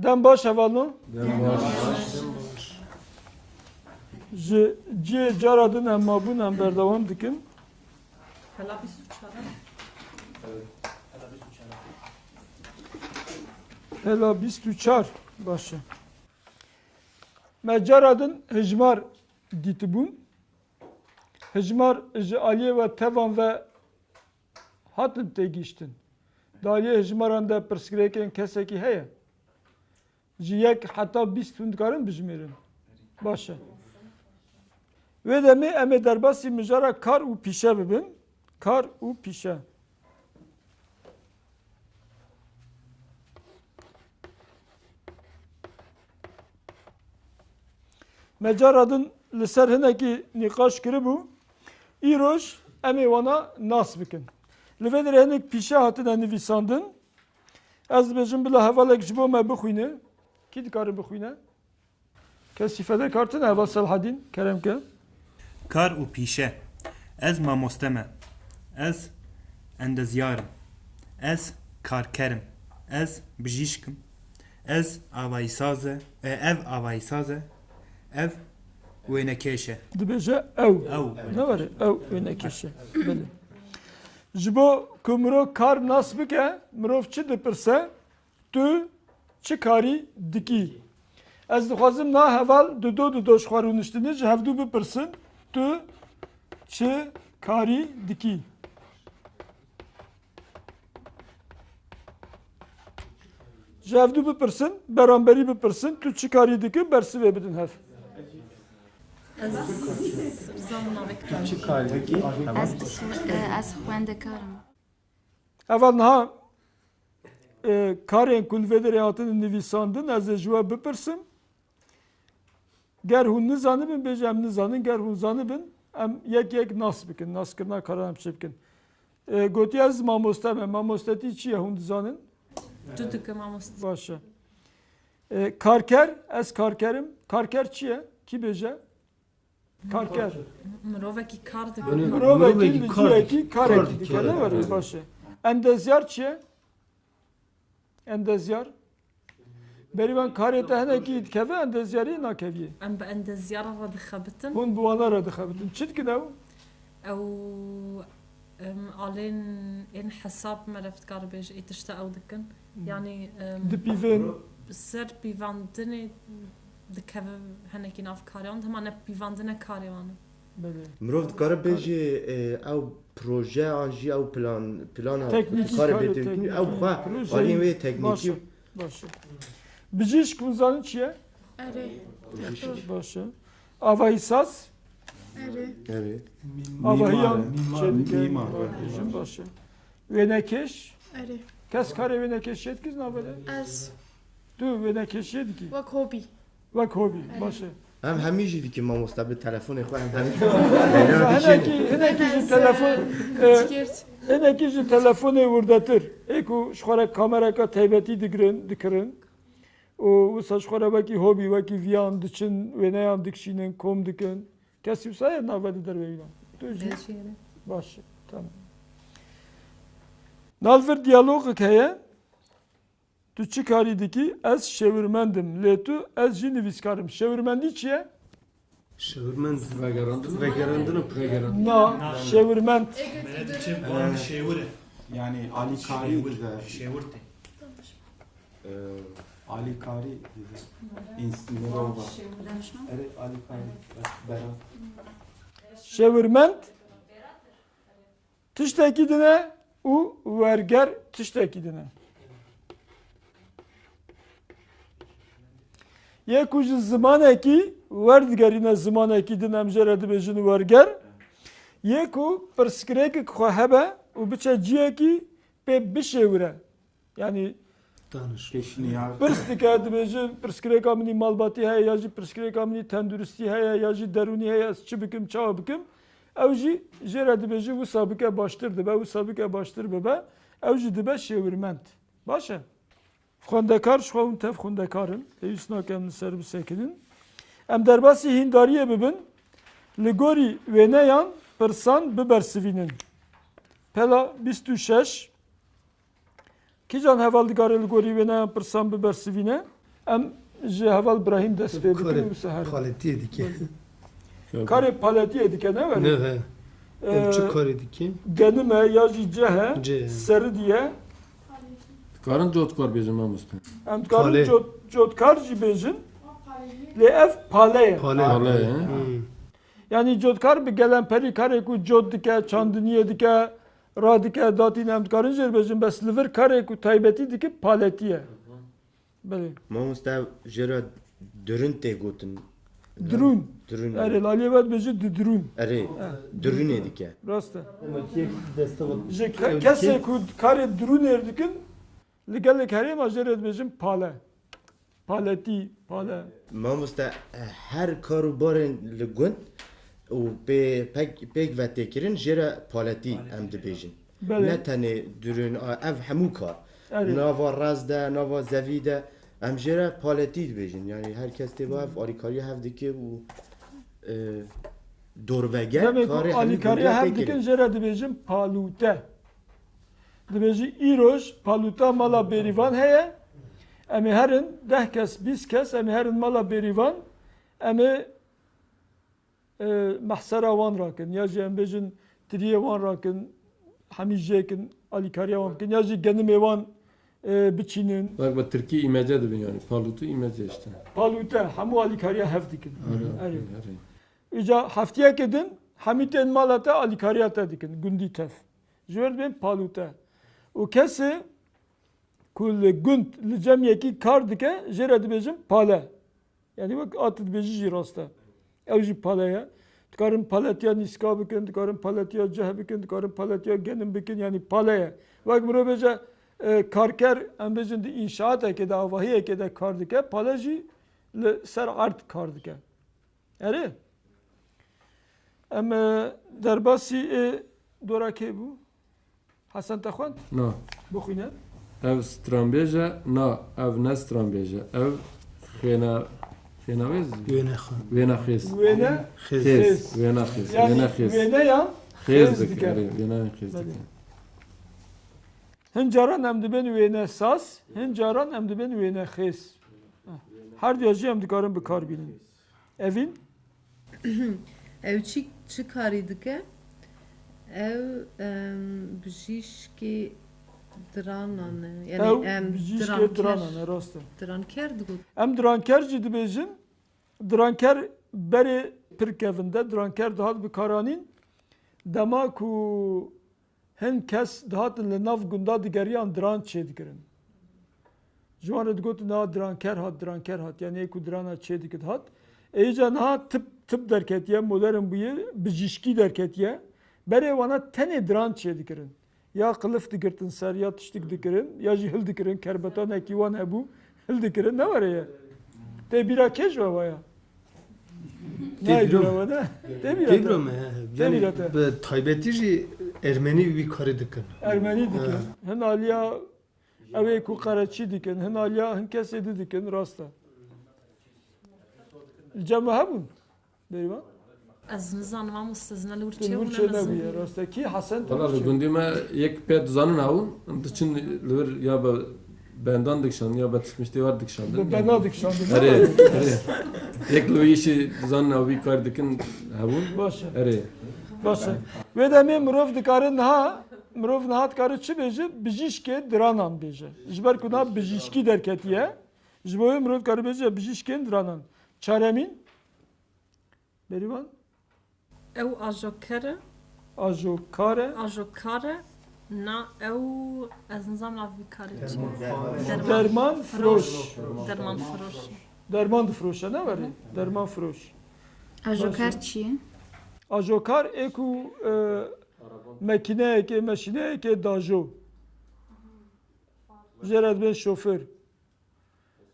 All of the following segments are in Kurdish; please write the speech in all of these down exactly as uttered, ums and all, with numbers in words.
Dem baş hevalno. Ji cihê cara din em mabûn, em berdewam dikin. Pela bîst û çar. Pela bîst û çar. Baş e. Me cara din hijmar dîtibûn. Hijmar ji aliyê we tevan ve hatin têgihiştin? Di aliyê hijmaran de pirsgirêkên kesekî heye? Ji yek heta bîst hûn dikarin bijimêrin? Baş e. Wê demê em ê derbasî mijara kar û pîşe bibin. Kar û pîşe. Me cara din li ser hinekî nîqaş kiribû. Îroj em ê wana nas bikin. Li vê derê hinek pîşe hatine nivîsandin. Ez dibêjim bila hevalek ji bo me bixwîne. Kî dikare bixwîne? Kesî fedekartin heval Selhedîn, kerem ke. Kar û pîşe. Ez mamoste me. Ez endezyar im. Ez karker im. Ez bijîşk im. Ez avayîsaz e. E, ev avayîsaz e. Ev wênekêş e. Dibêje ew. Ew. Ne were? Ew wênekêş e. Belê. Ji bo ku mirov kar nas bike, mirov çi dipirse? Tu çi karî dikî? Ez dixwazim na heval dido dido ji xwe rûniştinî ji hevdû bipirsin, tu çi karî dikî? Ji hevdû bipirsin, beramberî bipirsin, tu çi karî dikî, bersivê bidin hev. Ez zan navek Tu çi karî dikî? Ez, ez xwendekar im. Heval niha, e, karên ku li vê derê hatine nivîsandin, ez ê ji we bipirsim. Ger hûn nizanibin, bêje em nizanin. Ger hûn zanibin, em yek yek nas bikin. Naskirina karan em çê bikin. E, gotiye ez mamoste me. Mamostetî çi ye hûn dizanin? Tu dike mamoste. Baş e. E, karker, ez karker im. Karker çi ye? Kî bêje? Karker. Mirovekî kar dike. Mirovekî li cihekî karekî dike. Ne were, baş e. Endezyar çi ye? Endezyar. Berî van karê te hinekî dikeve, endezyarî nakeviyê. Em bi endezyara re dixebitin. Hûn bi wana re dixebitin. Çi dikin ew? Ew, em, alên ên hesab me re dikare bêje, ê tişta ew dikin. Hmm. Yanî, em, Di pîvên ser pîvandinê dikeve hinekî nav karê wan, hema ne pîvandine karê wan e. Belê. Mirov dikare bêjê, e, ew proje an jî ew plan, plana Teknîkî dikare kare, bê teknîkî, ew xwe proje aliyên wê teknîkî. Baş e, baş e. Bijîşk hûn zanin çi ye? Erê. Baş e. Avahî saz? Erê. Erê. Avahiyan Mîmar e. Mîmar, çêdike, mîmar, mîmar, evet. Baş e. Wênekêş? Erê. Kes karê wênekêşiyê dikî navê de? Ez. Tu wênekêşiyê dikî? Wek hobî. Wek hobî, baş e. Em hemî jî dikin mamoste bi telefonê xwe em hemî. Hinekî, hinekî ji telefon, e, hinekî ji telefonê wirdetir. Ê ku ji xwe re kamereka taybetî digirin, dikirin. Û wisa ji xwe re wekî hobî, wekî viyan diçin, wêneyan dikişînin, kom dikin. Kesî wisa ye navê di derveyî de? Tu jî? Baş e, tamam. Nalvir diyalogek heye. Tu çi karî dikî? Ez şêwirmend im. Lê tu, ez jî nivîskar im. Şêwirmendî çi ye? Şêwirmend. Vegerandin, vegerandin û piregerandin. Na, şêwirmend. Meret çi van şêwir e. Yani alîkarî Şêwir, ve, şêwir tê. E, alîkarî ve. Ins-, mirova. Erê, alîkarî. Bera. Şêwirmend. Tiştekî dine û werger tiştekî dine. Yê ku ji zimanekî werdigerîne zimanekî din, em jê re dibêjin werger. Yê ku pirsgirêkek xwe hebe û biçe ciyekî pê bişêwire. Yanî Danişgo. Pêşniyar. Pirs dike, dibêje, pirsgirêka min î malbatî heye, ya jî pirsgirêka min î tenduristî heye, ya jî derûnî heye, ez çi bikim, çawa bikim? Ew jî jê re dibêje, wisa bike baştir dibe, wisa bike baştir bibe. Ew jî dibe şêwirmend. Baş e? Xwendekar, ji xwe hûn tev xwendekar in. Pêwîst nake em li ser bisekinin. Em derbasî hîndariyê bibin. Li gorî wêneyan pirsan bibersivînin. Pela bîst û şeş. Kîjan heval dikare li gorî wêneyan pirsan bibersivîne? Em ji heval Brahîm dest pê bikin û seher. Paletiyê dike. Karê paletiyê dike, ne were? Ne, he. Ee, Em çi karê dike? Genime ya jî ceh e, Ceh. Seri diye. Dikarin cotkar bêjin mamoste. Em dikarin Pale. Cot-, cotkar jî bêjin. Lê ev pale ye. Pale. Pale ye. Hmm. Yanî cotkar bi gelemperî karê ku cot dike, çandiniyê dike, radike, datîne em dikarin jê bêjin, bes li vir karê ku taybetî dike paletî ye. Belê. Mamoste, jê re dirûn tê gotin. Dirûn. Dirûn. Erê, li aliyê ve dibêje di dirûn. Erê, Eh. Dirûnê dike. Rast e. Ji ke-, kesê ku karê dirûnê dikin, li gelek herêma jê re dibêjin pale. Paletî, pale. Mamoste, her kar û barên li gund û pê-, pek-, pêk ve tê kirin, jê re paletî em dibêjin. Belê. Ne tenê dirûn, a, ev hemû kar. Erê. Nava rez de, nava zevî de, em jê re paletî dibêjin. Yanî her kes tê va ev alîkariya hev dike û, e, dorveger Demê ku karê hemî alîkariya gundiya hev tê dikin, kirin. Jê re dibêjin palûte. Dibêjin, îroj palûta mala Bêrîvan heye. Em ê herin deh kes, bîst kes, em ê herin mala Bêrîvan. Em ê e, mehsera wan rakin, ya jî em bêjin tiriyê wan rakin, hemî jêkin, alîkariya wan bikin, ya jî genimê wan, e, biçînin. Wek bi tirkî îmece dibin, yanî palûtû îmece işte. Palûte, hemû alîkariya hev dikin. Erê, Erê. erê. Îca heftiyekê din hemî tên mala te alîkariya te dikin, gundî tev. Ji wir dibên palûte. Û kesê ku li gund, li cem yekî kar dike, jê re dibêjin pale. Yanî wek a tu dibêjî jî rast e. Ew jî pale ye. Dikarin paletiya nîska bikin, dikarin paletiya ceh bikin, dikarin paletiya genim bikin, yanî pale ye. Wek mirov bêje, e, karker, em bêjin di înşaatekê de, avahiyekê de kar dike, pale jî li ser erd kar dike. Erê? Em, e, derbasî, e, dora kê bû? Hesen te xwend? Na. Bixwîne. Ev stranbêj e? Na, ev ne stranbêj e. Ev xêna, xêna wêz? Wêne xwe. Wêne xêz. Wêne Xêz. Xêz. Wêne xêz. Yanî Wêne xêz. Wêne ya Xêz xêz dike, dike. Erê, wêne xêz Belê. dike. Hin caran em dibên wêne sas, hin caran em dibên wêne xêz. Her diya jî em dikarin bi kar bînin. Evîn? Ew çi, çi karî dike? Ew, em, bijîşkê diranan e. Yanî, Ew em, bijîşkê diranker, diranan e, rast e. Diranker digot. Em diranker jî dibêjin. Diranker berê pir kevin de, diranker dihat bikaranîn. Dema ku hin kes dihatin li nav gunda digeriyan diran çêdikirin. Ji wan re digotin, niha diranker hat, diranker hat. Yanî yê ku dirana çêdikit hat. Ê îca niha tib, tib derketiye, modern bûye, bijîşkî derketiye. Berê wana tenê diran çêdikirin. Ya qilif digirtin ser, ya tiştik dikirin, ya jî hildikirin, kerbetanekî wan hebû, hildikirin, ne were ye. Tê bîra kê ji we waya? Tê Nayê bîra bîra we ne? Tê bîra Tê te. bîra me, he. Tê Yanî bîra te. bi taybetî jî Ermenî wî karî dikin. Ermenî dikin. He. Hin aliya ew ê ku qereçî dikin, hin aliya hin kesê di dikin, rast e. Li cem we hebûn? Bêrîvan? Ez nizanim, mamoste, ez ne li wir Tu li wir çêbûne çê mezin. nebûye, rast e. Kî Hesen tu Valla li wir çê? gundî me yek pê dizanin hebûn, em diçin li wir ya be bendan dikişandin ya be tiştê war dikişandin. Bi bena dikişandin, Erê, değil mi? erê. Yek li wî işî dizanin ew wî kar dikin hebûn. Baş e. Erê. Baş e. Wê demê mirov dikare niha, mirov niha dikare çi bêje? Bijîşkê diranan bêje. Ji ber ku niha bijîşkî derketiye. Ji bo wê mirov dikare bêje bijîşkên diranan. Çaremîn? Berivan? Ew ajoker e. Ajokar e. Ajokar e. Na ew, ez nizam nav vî karê çi. Derman. Derman firoş. Derman firoş. Derman difroşe, ne were? Derman firoş. Ajokar çi ye? Ajokar ê ku, e, mekîneyekê, meşîneyekê dajo. Jê re dibên şoför.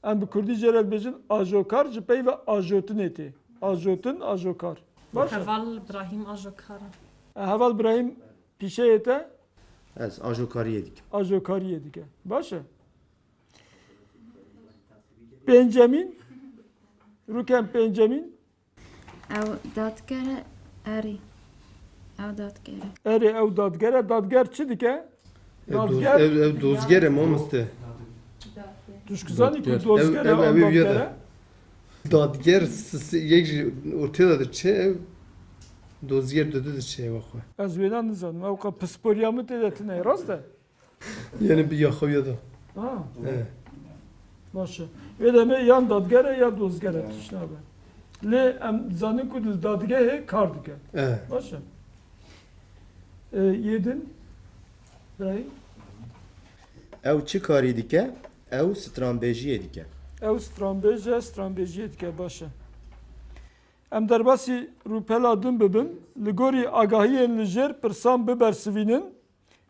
Em bi kurdî jê re dibêjin ajokar, ji peyva ajotinê tê. Ajotin, ajokar. Baş e? Heval Birahîm ajokar e. E, Heval Birahîm pîşeyê te? Ez ajokariyê dikim. Ajokariyê dike. Baş e? Pêncemîn? Rûken pêncemîn? Ew dadger e, erê. Ew dadger e. Erê, ew dadger e. Dadger çi dike? Ew doz-, Dadger? ew, ew dozger e, mamoste. Tu ji zanî ku Dadger. Dozger Ew, e ew, an ew, ew, dadger e? Dadger s-, s-, yek ji ortê de diçe, ew dozger dudu diçe, ew xwe. Ez wêna nizanim. Ew qe pisporiya min tê de tune ye, rast e? Yani bi ya xwe ya da. Ha. He. Baş e. Wê demê yan dadger e ya dozger e, tişt nabe. Lê em dizanin ku li dadgehê kar dike. He. Baş e. E, yê din, Birayîm? Ew çi karî dike? Ew stranbêjiyê dike. Ew stranbêj e, stranbêjiyê dike, baş e. Em derbasî rûpela din bibin. Li gorî agahiyên li jêr pirsan bibersivînin.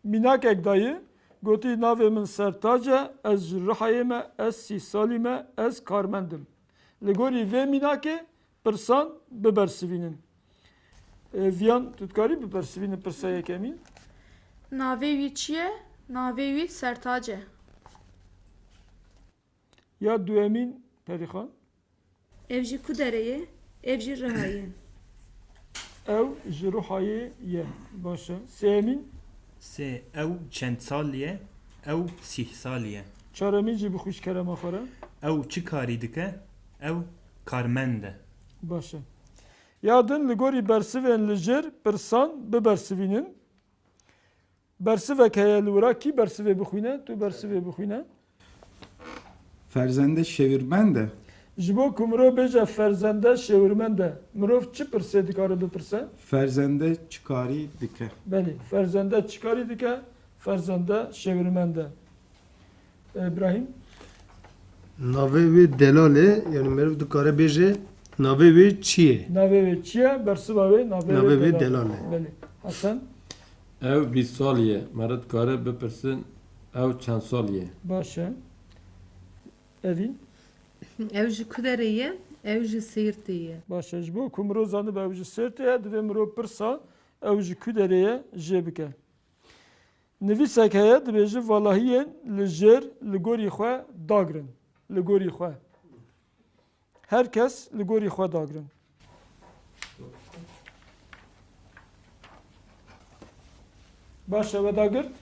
Mînakek dayî, gotî, navê min Sertac e, ez ji Rihayê me, ez sîh salî me, ez karmend im. Li gorî vê mînakê pirsan bibersivînin. E, Viyan, tu dikarî bibersivînî pirsa yekemîn? Navê wî çi ye? Navê wî Sertac e. Ya duyemîn, Perîxan? Ev ji ku derê ye? Ev ji Rihayê ye. Ew ji Rihayê ye. Baş e. Sêyemîn? Sê, ew çend salî ye? Ew sîh salî ye. Çaremîn jî bixwîş kerema xwe re. Ew çi karî dike? Ew karmend e. Baş e. Ya din, li gorî bersivên li jêr pirsan bibersivînin. Bersivek heye li wira, kî bersivê bixwîne? Tu bersivê bixwîne. Ferzende şêwirmend e. Ji bo ku mirov bêje ferzende şêwirmend e, mirov çi pirsê dikare bipirse? Ferzende çi karî dike? Belê, ferzende çi karî dike? Ferzende şêwirmend e. Îbrahîm? Navê wê delal e, yani meriv dikare bêje, navê wê çi ye? Navê wê çi ye? Bersiva wê navê Navê wê wê delal e. Delal e. Belê. Hesen? Ew bîst salî ye. Meriv dikare bipirsin, ew çend salî ye? Baş e. Evîn? Ew ji ku derê ye? Ew ji Sêrtê ye. Baş e. Ji bo ku mirov zanibe ew ji Sêrtê ye, divê mirov pirsa ew ji ku derê ye jê bike. Nivîsek heye, dibêje, valahiyên li jêr li gorî xwe dagrin. Li gorî xwe. Her kes li gorî xwe dagrin. Baş e, we dagirt?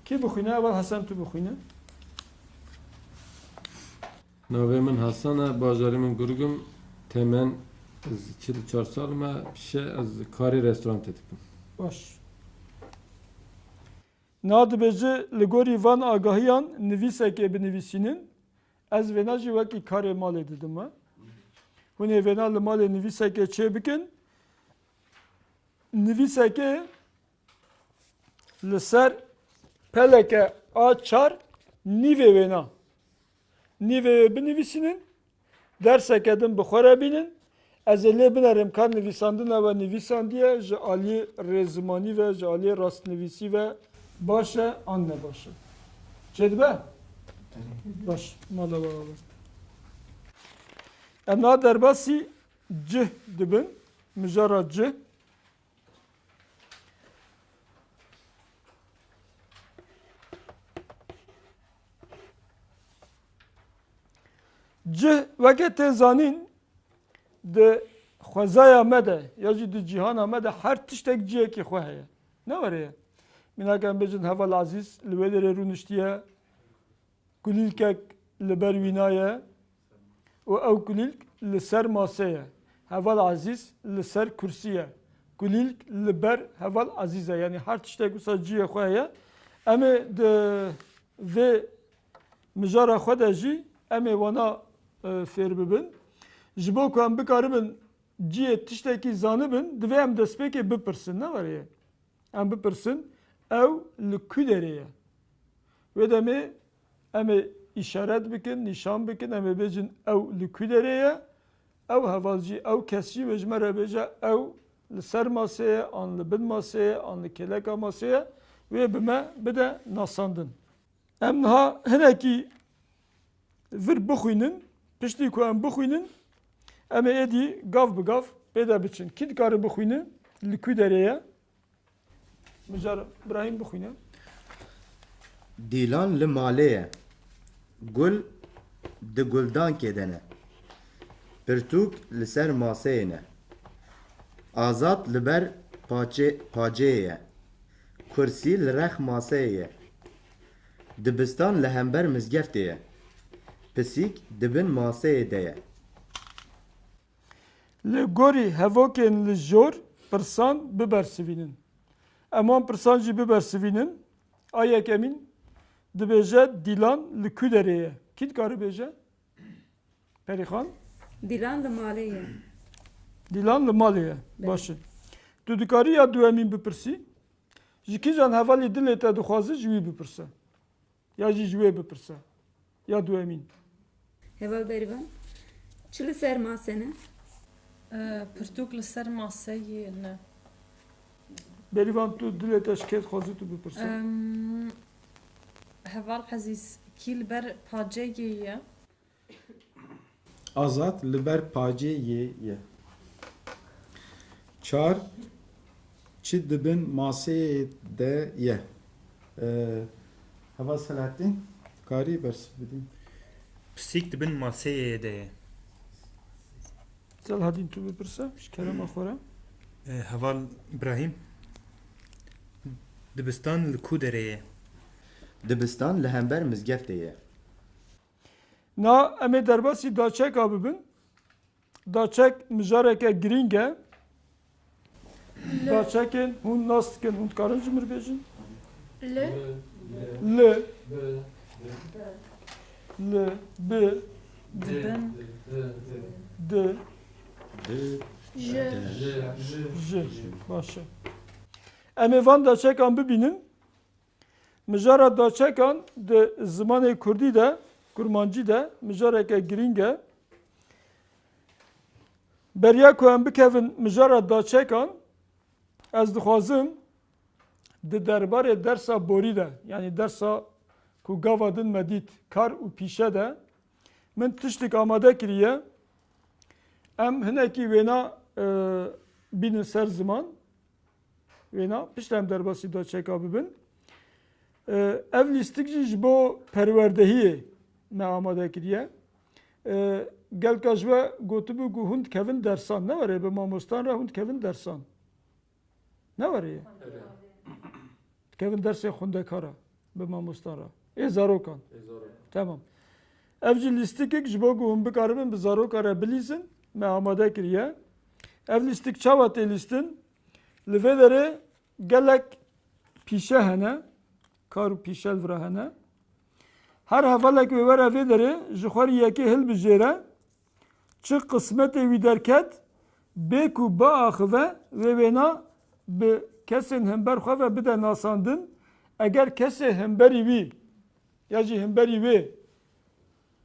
Kî bixwîne? Ewel Hesen, tu bixwîne. Navê min Hasan e, bajarê min Gurgum. Temen, ez çil û çar sal me, pişe ez karê restorantê dikim. Baş. Na dibêje, li gorî van agahiyan nivîsekê binivîsînin. Ez vêna jî wekî karê malê didim we. Hûn ê vêna li malê nivîsekê çêbikin. Nivîsekê li ser peleke A çar nîvê wêna. Nîvê wê binivîsînin, derseke din bi xwe re bînin. Ez ê lê binerim ka nivîsandina we nivîsandiye ji alî rêzimanî ve, ji alî rastnivîsî ve baş e an ne baş e. Çêdibe? Baş. Mala we ava. Em niha derbasî cih dibin. Mijara cih. Cih, weke tê zanîn, di xwezaya me de ya jî di cîhana me de her tiştek cihekî xwe heye. Ne were ye? Mînak em bêjin Heval Ezîz li wê derê rûniştiye, kulîlkek li ber wîna ye û ew kulîlk li ser masê ye. Heval Ezîz li ser kursî ye. Kulîlk li ber Heval Ezîz e. Yanî her tiştek wisa cihê xwe heye. Em ê di vê mijara xwe de jî em ê wana, e, fêr bibin. Ji bo ku em bikaribin cihê tiştekî zanibin, divê em destpêkê bipirsin, ne were ye? Em bipirsin, ew li ku derê ye? Wê demê em ê îşaret bikin, nîşan bikin, em ê bêjin, ew li ku derê ye? Ew heval jî, ew kes jî wê ji me re bêje, ew li ser masê ye, an li bin masê ye, an li kêleka masê ye, wê bi me bide nasandin. Em niha hinekî vir bixwînin, piştî ku em bixwînin, em ê êdî gav bi gav pê de biçin. Kî dikare bixwîne? Li ku derê ye? Mijar Birahîm bixwîne. Dîlan li malê ye. Gul di guldankê de ne. Pirtûk li ser maseyê ne. Azad li ber paçê-, paceyê ye. Kursî li rex maseyê ye. Dibistan li hember mizgeftê ye. Pisîk di bin maseyê de ye. Li gorî hevokên li jor pirsan bibersivînin. Em wan pirsan jî bibersivînin. A yekemîn dibêje, Dîlan li ku derê ye? Kî dikare bêje? Perîxan? Dîlan li malê ye. Dîlan li malê ye. Belê. Baş e. Tu dikarî ya duemîn bipirsî? Ji kîjan hevalî dilê te dixwaze ji wî bipirse? Ya jî ji wê bipirse? Ya duemîn. Heval Berivan, çi li ser mase ne? E, pirtûk li ser maseyê ne. Berivan, tu dilê te ji kê dixwaze tu bipirse? Em, heval Ezîz, kî li ber paceyê ye? Azad li ber pacê yê ye. Çar, çi dibin maseyê de ye? Ee, Heval Selahattin, karî bersiv bidî? Pisîk dibin maseyê de ye. Selahattin, tu bipirse, ji kerema xwe re. Ee, Heval Îbrahîm, dibistan li ku derê ye? Dibistan li hember mizgeftê ye. Na, em ê derbasî daçeka bibin. Daçek mijareke girîng e. Li. Daçekên hûn nas dikin, hûn dikarin ji min re bêjin? Li. Li. Li. Bi. Dibin. Di. Di. Ji. Ji. Baş e. Em ê van daçekan bibînin. Mijara daçekan di zimanê kurdî de, kurmancî de mijareke girîng e. Beriya ku em bikevin mijara daçekan, ez dixwazim di derbarê dersa borî de, yanî dersa ku gava din me dît, kar û pîşe de, min tiştek amade kiriye. Em hinekî wêna, e, bînin ser ziman. Wêna, piştre em derbasî daçeka bibin. E, ev lîstik jî ji bo perwerdehiyê me amade kiriye. E, gelka ji we gotibû ku hûn dikevin dersan. Ne were bi mamostan re hûn dikevin dersan. Ne were ye? Dikevin dersê xwendekara bi mamostan re. Ê zarokan. Ê zarokan. Tamam. Ev jî lîstikek ji bo ku hûn bikaribin bi zaroka re bilîzin, me amade kiriye. Ev lîstik çawa tê lîstin? Li vê derê gelek pîşe hene, kar û pîşe li vira hene. Her hevalek wê were vê derê ji xwe re yekê hilbijêre, çi qismetê wî derket, bê ku biaxive, wê wêna bi kesên hember xwe ve bide nasandin. Eger kesê hemberî wî ya jî hemberî wê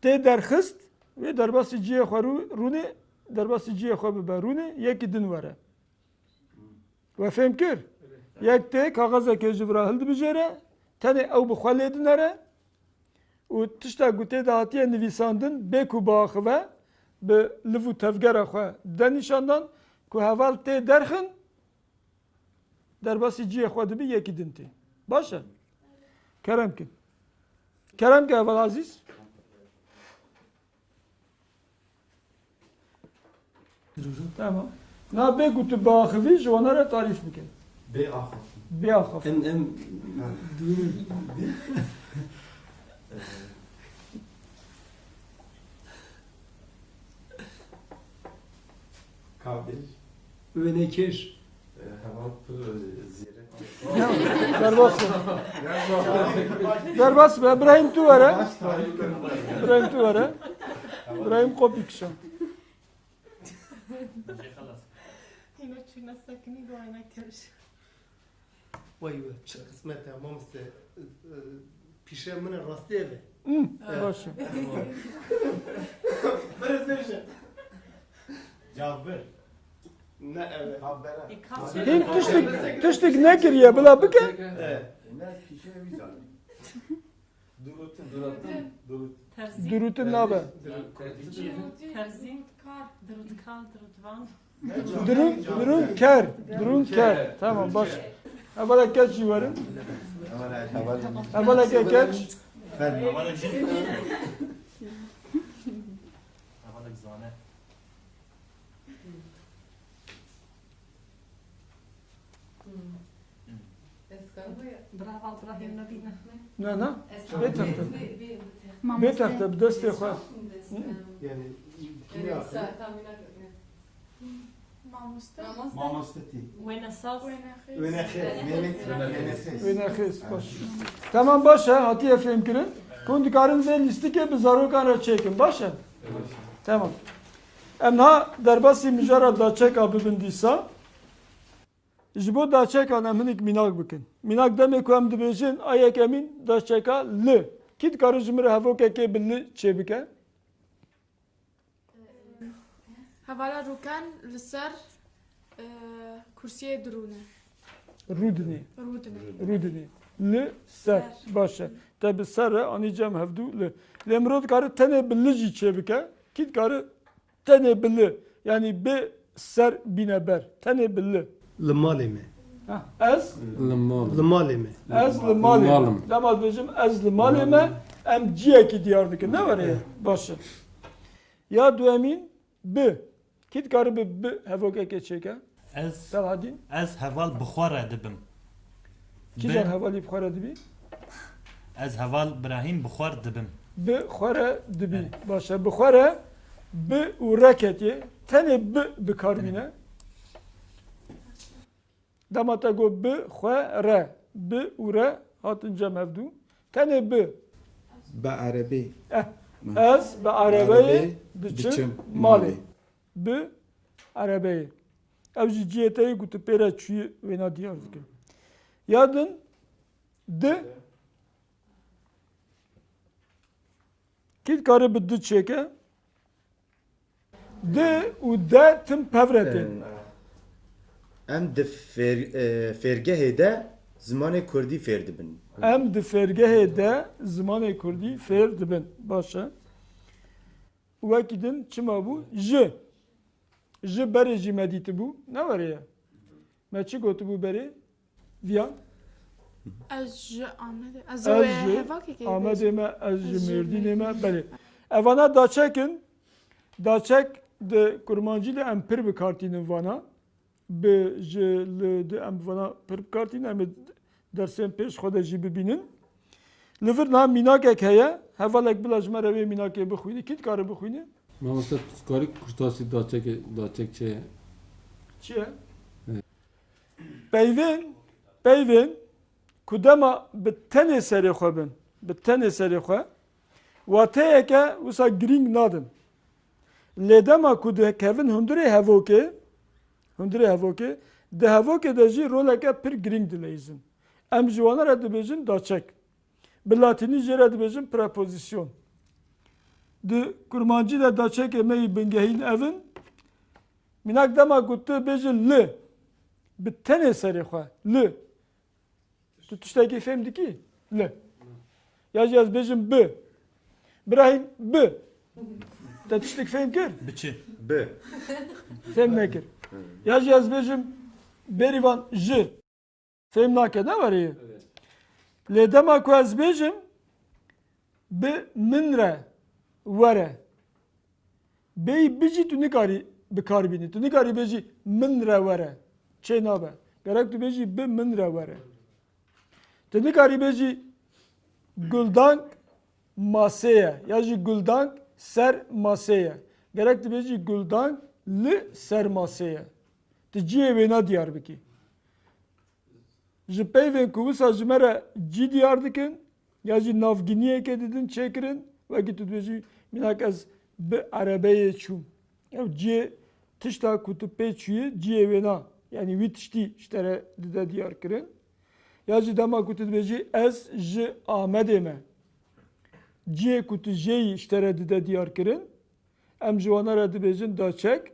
tê derxist, wê derbasî cihê xwe rû-, rûnê, derbasî cihê xwe bibe rûnê, yekî din were. We fêm kir? Yek tê kaxezekê ji vira hildibijêre, tenê ew bi xwe lê dinere û tişta ku tê de hatiye nivîsandin bê ku biaxive, bi liv û tevgera xwe de nîşandan ku heval tê derxin, derbasî cihê xwe dibî yekî din tê. Baş e? Kerem kin. Kerem ke heval Azîz. Tamam. Na bê ku tu biaxivî ji wana re tarîf bike. Bê axif. Bê axif. Em, em, Ha. Ka bêj. Wênekêş. Heval pir zêre. Ya, derbas be. Derbas be. Birahîm tu were. Birahîm tu were. Birahîm kopî kişand. Hîna çûne sekinî goyne kevş. Vay be, çi qismet e, mamoste, e, pîşe min e, rastî ev e. Hmm, Evet. Baş e. Bire zêje. Cabir. Ne ev e. Hîn tiştik, tiştik nekiriye, bila bike. Evet. Ne pîşe wî zanî. Durutin. Durutin. Durutin. Terzî. Durutin nabe. Terzî. Terzî. Durutkar. Durutvan. Durun, durun ker. Durun ker. Tamam, baş. Evvela keç jî werin. Evvela keç. Fen. Evvela zane. Hmm. Hmm. Ez karim Bravo, Ibrahim Nabî ne. Na, na. Bê texte. Bê texte, bi destê xwe. Yani, Mamoste. Mamoste tî. Wênesaz. Wênexêz. Wênexêz. Wênexêz. Baş. Tamam, baş e, hatiye fêhmkirin. Hûn dikarin vê lîstikê bi zarokan re çêkin. Baş e? Tamam. Em niha derbasî mijara daçeka bibin dîsa. Ji bo daçekan em hinek mînak bikin. Mînak demê ku em dibêjin, a yekemîn daçeka li. Kî dikare ji min re hevokekê bi li çêbike? Hevala Rûken li ser, e, kursiyê dirûne. Rûdinê. Rûdinê. Rûdinê. Li ser. Ser. Baş e. Te bi ser re anî cem hevdû li. Lê mirov dikare tenê bi li jî çêbike. Kî dikare tenê bi li, yanî bi ser bîne ber. Tenê bi li. Li malê me. Ha, ez? Li mal. Li malê me. Ez li malê me. Malim. Dema dibêjim ez li malê me, em ciyekî diyar dikin. Ne were? Baş e. Ya duemîn bi. Kî dikare bi, bi hevokekê çêke? Ez, Selahedîn? Ez heval bi xwe re dibim. Kîjan hevalî bi xwe re dibî? Ez heval Birahîm bi xwe re dibim. Bi xwe re dibî. Evet. Baş e. Bi xwe re, bi û re ketiye. Tenê bi bi kar bîne. Dema te got bi xwe re, bi û re hatin cem hevdû. Tenê bi. Bi erebê. Eh, ez bi erebeyê diçim malê. Bi erebeyê. Ew jî cihê te yê ku tu pê re çûyî wêna diyar dike. Ya din, di. Kî dikare bi di çêke? Di û de tim pev re tên. Em di fêr-, e, fêrgehê de zimanê kurdî fêr dibin. Em di fêrgehê de zimanê kurdî fêr dibin. Baş e. Wekî din çima bû? Ji. Ji berê jî me dîtibû. Ne were ye? Me çi gotibû berê? Viyan? Ez ji Amedê. Ez Ez ji Amedê me, ez ji Mêrdînê me. Belê. Evana daçek in. Daçek di kurmancî de em pir bi kar tînin vana. Bi, ji, li, di em vana pir bi kar tînin. Em ê dersên pêş xwe de jî bibînin. Li vir niha mînakek heye. Hevalek bila ji me re wê mînakê bixwîne. Kî dikare bixwîne? Mamoste, tu karî kurtasî daçekê, daçek çi ye? Çi ye? Evet. Peyvên, peyvên ku dema bi tenê serê xwe bin, bi tenê serê xwe, wateyeke wisa girîng nadin. Lê dema ku dikevin hundirê hevokê, hundirê hevokê, di hevokê de jî roleke pir girîng dileyîzin. Em ji wana re dibêjin daçek. Bi latînî jê re dibêjin prepozîsyon. Di kurmancî de daçekê me yî bingehîn ev in. Mînak dema ku tu bêjî li, bi tenê serê xwe, li. Tu tiştekî fêm dikî? Li. Ya jî ez bêjim bi. Birahîm bi. Te tiştek fêm kir? Bi çi? Bi. Fêm nekir. Ya jî ez bêjim Bêrîvan ji. Fêm nake, ne were ye? Evet. Lê dema ku ez bêjim, bi min re were. Bêyî bi jî tu nikarî bi kar bînî. Tu nikarî bêjî min re were. Çê nabe. Gerek tu bêjî bi min re were. Tu nikarî bêjî Guldank masê ye. Ya jî Guldank ser masê ye. Gerek tu bêjî Guldank li ser masê ye. Tu cihê wêna diyar bikî. Ji peyvên ku wisa ji me re cî diyar dikin, ya jî navginiyeke didin çêkirin, wekî tu dibêjî, mînak ez bi erebeyê çûm. Ew cihê tişta ku tu pê çûyî, cihê wêna, yanî wî tiştî ji te re dide diyar kirin. Ya jî dema ku tu dibêjî, ez ji Amedê me. Cihê ku tu jê yî ji te re dide diyar kirin. Em ji wana re dibêjin daçek.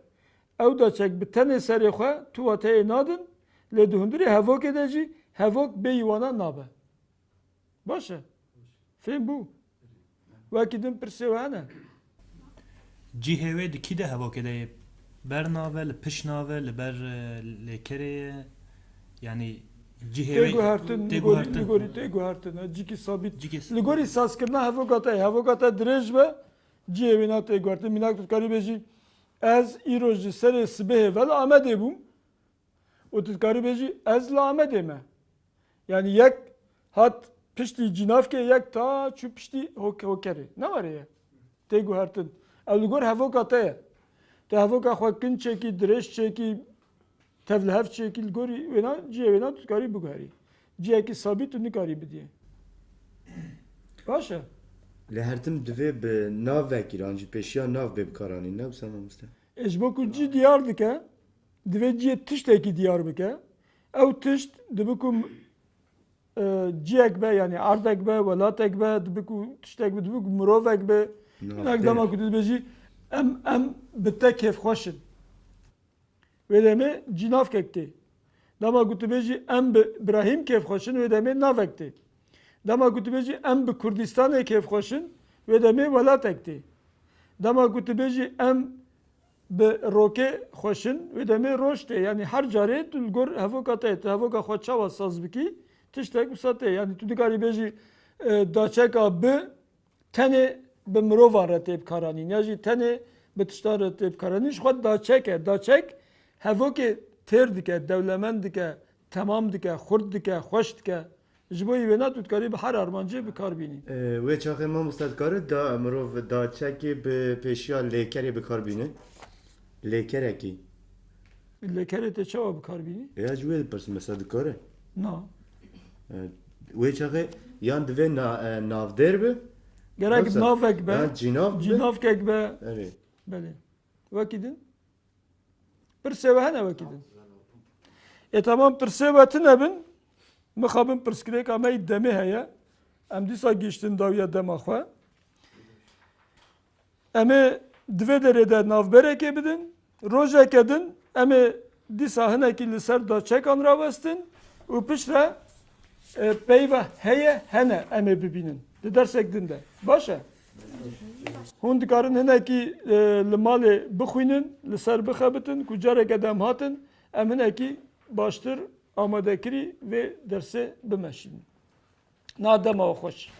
Ew daçek bi tenê serê xwe tu wateyê nadin, lê di hundirê hevokê de jî hevok bêyî wana nabe. Baş e? Fêm bû? Wekî din pirsê we hene? Cihê wê di kî de hevokê de ye? Ber nave, li pişt nave, li ber, e, lêkerê ye? Yanî cihê wê tê guhertin, tê li gorî, guhertin. Li gorî tê guhertin. E, cîkî sabît. Cîkî s- Li gorî sazkirina hevoka te, hevoka te dirêj be, cihê wê na tê guhertin. Mînak tu dikarî bêjî, ez îro ji serê sibehê ve li Amedê bûm. Û tu dikarî bêjî, ez li Amedê me. Yani yek hat piştî cînavkê, yek ta çû piştî hok-, hokerê. Ne were ye? Tê guhertin. Ew li gor hevoka te ye. Te hevoka xwe kin çêkî, dirêj çêkî, tevlihev çêkî, li gorî wêna, cihê wêna tu dikarî biguherî. Cihekî sabît tu nikarî bidiyê. Baş e. Lê her tim divê bi nav vekî re, an jî pêşiya nav bê bikaranîn, ne wisa mamoste? E, ji bo ku cî diyar dike, divê cihê tiştekî diyar bike. Ew tişt dibe ku e, cihek be, yani erdek be, welatek be, dibe ku tiştek be, dibe ku mirovek be. Hinek dema ku tu dibêjî, em, em bi te kêfxweş in. Wê demê cînavkek tê. Dema ku tu bêjî, em bi Brahîm kêfxweş in, wê demê navek tê. Dema ku tu bêjî, em bi Kurdistanê kêfxweş in, wê demê welatek tê. Dema ku tu bêjî, em bi rokê xweş in, wê demê roj tê. Yanî her carê tu li gor hevoka te, tu hevoka xwe çawa saz bikî, tiştek wisa tê. Yanî tu dikarî bêjî, e, daçeka bi tenê bi mirovan re tê bikaranîn, ya jî tenê bi tiştan re tê bikaranîn. Ji xwe daçek e. Daçek hevokê têr dike, dewlemend dike, temam dike, xurt dike, xweş dike. Ji bo wêna tu dikarî bi her armancê bi kar bînî. E, wê çaxê mamoste dikare da mirov daçekê bi pêşiya lêkerê bi kar bîne? Lêkerekî. Lêkerê tê çawa bi kar bînî? Ya ji wê dipirsim, mesela dikare? Na. E, wê çaxê yan divê na-, e, navdêr be? Gerek Yoksa navek be, yan cînav be? Cînavkek be. Evet. Belê. Wekî din? Pirsê we hene wekî din? Ê, temam, pirsê we tune bin, mixabin pirsgirêka me yî demê heye. Em dîsa gihiştin dawiya dema xwe. Em ê di vê derê de navberekê bidin. Rojeke din em ê dîsa hinekî li ser daçekan rawestin û piştre, e, peyva heye hene em ê bibînin. Di dersek din de. Baş e? Hûn dikarin hinekî, e, li malê bixwînin, li ser bixebitin, ku careke dem hatin, em hinekî baştir amadekirî vê dersê bimeşînin. Na dema we xweş.